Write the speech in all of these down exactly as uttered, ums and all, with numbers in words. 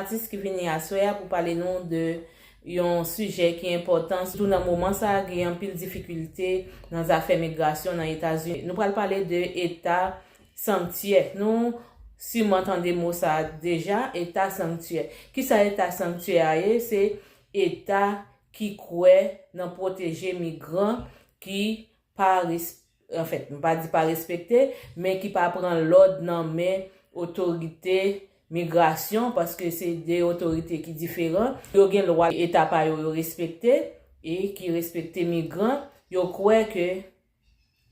Atis ki vini aswè a pou pale nou de yon sijè ki enpòtan, sitou nan moman sa a, gen anpil difikilte nan zafè migrasyon nan Etazini. Nou pral pale de eta sanktyè. Nou siman tande mo sa a deja, eta sanktyè. Kisa eta sanktyè a ye? Se eta ki kwè nan pwoteje migran ki pa res-, anfèt, m pa di pa respekte, men ki pa pran lòd nan men otorite migrasyon, paske se de otorite ki diferan. Yo gen lwa eta pa yo, yo respekte, e ki respekte migran. Yo kwè ke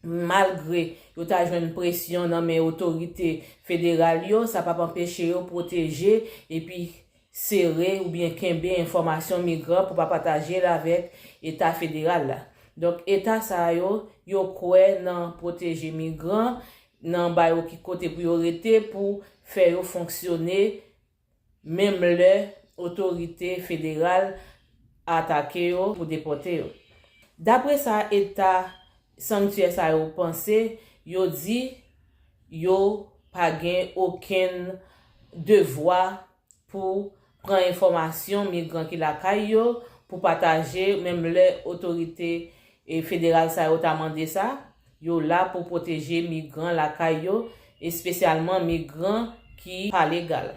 malgre yo ta jwenn presyon nan men otorite federal yo, sa p ap anpeche yo pwoteje epi sere oubyen kenbe enfòmasyon migran pou pa pataje l avèk eta federal la. Donk, eta sa yo, yo kwè nan pwoteje migran, nan ba yo ki kote pou yo rete, pou fè yo fonksyone, menm lè otorite federal atake yo pou depòte yo. Dapre sa eta sanktyè sa yo panse, yo di yo pa gen okenn devwa pou pran enfòmasyon migran ki lakay yo, pou pataje, menm lè otorite, e, federal sa yo ta mande sa. Yo la pou pwoteje migran lakay yo, espesyalman migran ki pa legal.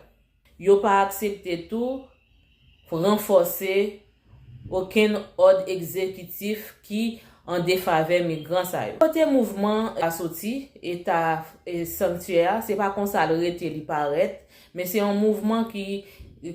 Yo pa aksepte tou ranfòse okenn òd egzekitif ki an defavè migran sa yo. Kote mouvman a soti, eta, e, sanktyè a, se pa konsa l rete, li parèt, men se yon mouvman ki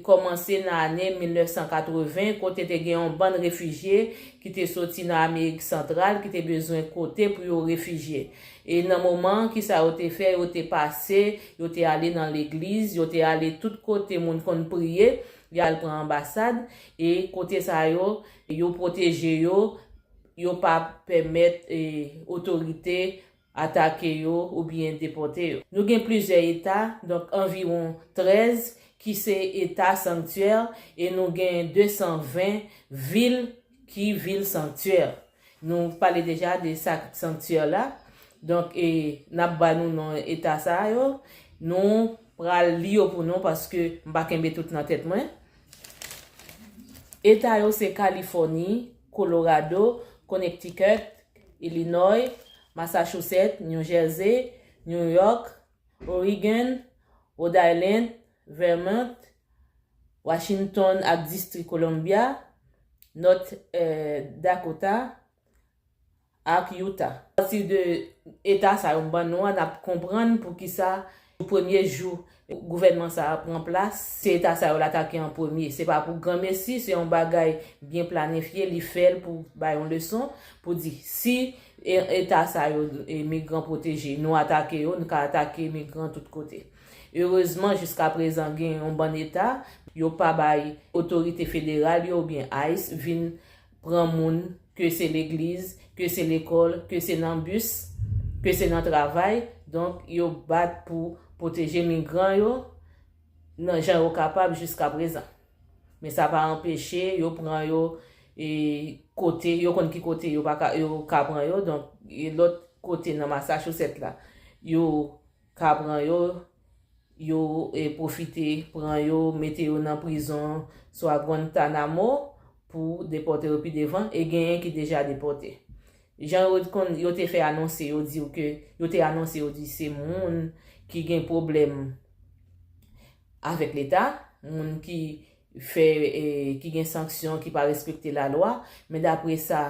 kòmanse nan ane mil nèf san katreven, kote te gen yon bann refijye ki te soti nan Amerik Santral, ki te bezwen kote pou yo refijye. E nan moman an, kisa yo te fè? Yo te pase, yo te ale nan legliz, yo te ale tout kote moun konn priye, y al pran anbasad, e kote sa yo, yo pwoteje yo, yo pa pèmèt, e, otorite atake yo oubyen depòte yo. Nou gen plizyè eta, donk anviwon trèz ki se eta sanktyè, e nou gen de san ven vil ki vil sanktyè. Nou pale deja de sa sanktyè la. Donk, e, n ap ba nou non eta sa yo. Nou pral li yo pou nou paske m pa kenbe tout nan tèt mwen. Eta yo se Kalifòni, Kolorado, Connecticut, Illinois, Massachusetts, New Jersey, New York, Oregon, Rhode Island, Vermont, Washington ak Distri Columbia, North, eh, Dakota, ak Utah. Apati de eta sa yo m ban nou an, n ap konprann poukisa premye jou gouvènman sa a pran plas, se eta sa yo l atake an premye. Se pa pou granmesi, se yon bagay byen planifye, li fè l pou bay yon leson, pou di, si e, eta sa yo, e, migran pwoteje, nou atake yo, nou ka atake migran tout kote. Erezman, jiska prezan, gen yon bann eta, yo pa bay otorite federal yo oubyen ice vin pran moun, ke se legliz, ke se lekòl, ke se nan bis, ke se nan travay. Donk, yo bat pou pwoteje migran yo nan jan yo kapab jiska prezan. Men sa pa anpeche yo pran yo, e, kote, yo konn ki kote yo pa ka, yo ka pran yo. Donk, e, lòt kote nan Massachusetts la, yo ka pran yo, yo, e, pwofite pran yo, mete yo nan prizon, swa Guantanamo, pou depòte yo pi devan, e genyen ki deja depòte. Jan yo konn, yo te fè anonse, yo di w ke, yo te anonse, yo di se moun ki gen pwoblèm avèk leta, moun ki fè, e, ki gen sanksyon, ki pa respekte lalwa, men dapre sa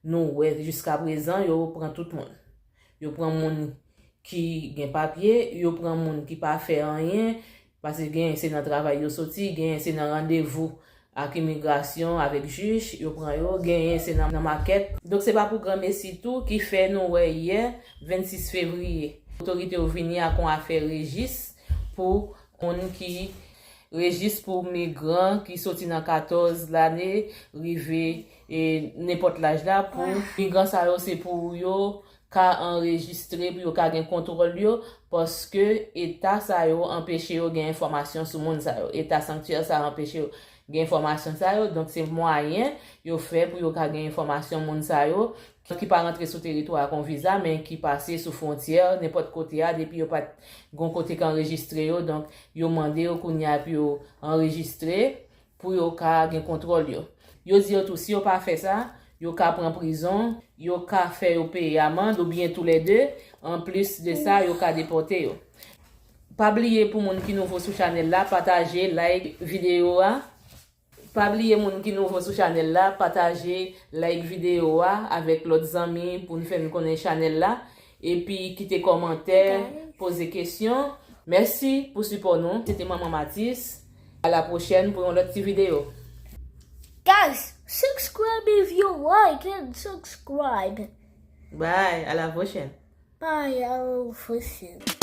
nou wè jiska prezan, yo pran tout moun. Yo pran moun ki gen papye, yo pran moun ki pa fè anyen, paske genyen se nan travay yo soti, genyen se nan randevou ak imigrasyon, avèk jij, yo pran yo, genyen se nan, nan makèt. Donk, se pa pou granmesi tou ki fè nou wè yè, vennsis fevriye, otorite yo vini ak yon afè rejis pou moun ki, rejis pou migran ki soti nan katòz lane, rive, e, nenpòt laj la, pou migran sa yo, se pou yo ka anrejistre, pou yo ka gen kontwòl yo, paske eta sa yo anpeche yo gen enfòmasyon sou moun sa yo. Eta sanktyè sa yo anpeche yo gen enfòmasyon sa yo. Donk, se mwayen yo fè pou yo ka gen enfòmasyon moun sa yo ki pa rantre sou teritwa a kon viza, men ki pase sou fwontyè nenpòt kote a, depi yo pa t gon kote k anrejistre yo. Donk, yo mande yo kounye a pou yo anrejistre, pou yo ka gen kontwòl yo. Yo di yo tou, si yo pa fè sa, yo ka pran prizon, yo ka fè yo peye amand oubyen toulède. Anplis de sa, yo ka depòte yo. Pa bliye, pou moun ki nouvo sou chanèl la, pataje, like videyo a. Pa bliye, moun ki nouvo sou chanèl la, pataje, like videyo a avèk lòt zanmi pou n fè n konnen chanèl la. Epi kite kòmantè, poze kesyon. Mèsi pou sipò nou. Se te Manman Matis. A la pwochèn pou yon lòt ti videyo. Guys, subscribe if you like and subscribe. Bye, a la pwochèn. Bye, à la prochaine.